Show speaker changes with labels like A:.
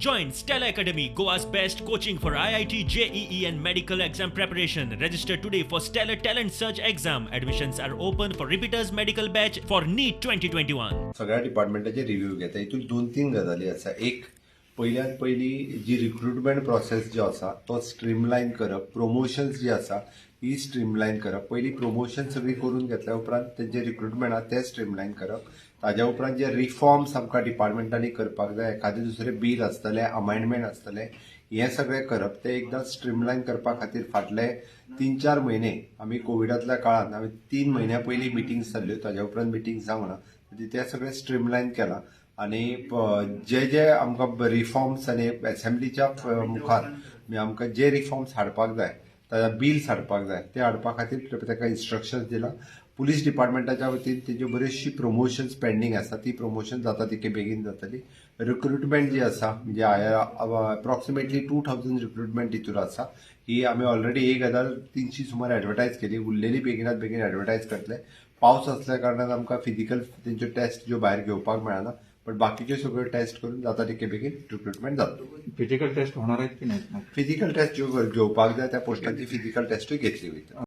A: Join Stellar Academy, Goa's best coaching for IIT, JEE, and medical exam preparation. Register today for Stellar Talent Search exam. Admissions are open for repeaters medical batch for NEET 2021.
B: सगळ्या डिपार्टमेंटाचे review घेता. हितून दोन तीन गजाली आसा. एक, पयल्यात पयली जी रिक्रुटमेंट प्रोसेस जो आसा तो स्ट्रीमलायन करप, प्रमोशन्स जी आसा ही स्ट्रीमलायन करप. पयली प्रमोशन सगळी करून घेतल्या उपरांत तेंचे रिक्रुटमेंट आहा ते स्ट्रीमलायन करप. ताज्या उपरांत जे रिफॉर्म्स आमकां डिपार्टमेंटांनी करपाक जाय, एखादें दुसरें बील आसतलें, अमेंडमेंट आसतलें, हें सगळें करप. तें एकदां स्ट्रीमलायन करपा खातीर फाटले 3-4 म्हयने आमी कोविडांतल्या काळान आमी 3 म्हयन्या पयलीं मिटिंग्स जाल्ल्यो, ताज्या उपरांत मिटिंग्स जावंक ना. तें सगळें स्ट्रीमलायन केलां आनी जे जे आमकां रिफॉर्म्स आनी एसेंब्लीच्या मुखार म्हणजे आमकां जे रिफॉर्म्स हाडपाक जाय, ताज्या बिल्स हाडपाक जाय, ते हाडपा खातीर ताका इन्स्ट्रक्शन्स दिला. पुलीस डिपार्टमेंटाच्या वतीन तेज्यो बऱ्योचशी प्रमोशन्स पेंडींग आसा, ती प्रमोशन जाता तितके बेगीन जातली. रिक्रुटमेंट जी आसा, म्हणजे अप्रॉक्सिमेटली 2000 रिक्रुटमेंट हितूर आसा. ही आमी ऑलरेडी 1300 सुमार एडवर्टायज केली, उरलेली बेगिनात बेगीन एडवर्टायज करतले. पावस असल्या कारणान आमकां फिजिकल तेंच्यो टेस्ट ज्यो भायर घेवपाक मेळना, पण बाकीच्यो सगळ्यो टेस्ट करून जाता तितके बेगीन रिक्रुटमेंट जातली.
C: फिजिकल टेस्ट होणार आहेत की नाहीत मग?
B: फिजिकल टेस्ट ज्यो घेवपाक जाय त्या पोस्टांची फिजिकल टेस्टूय घेतली वयता.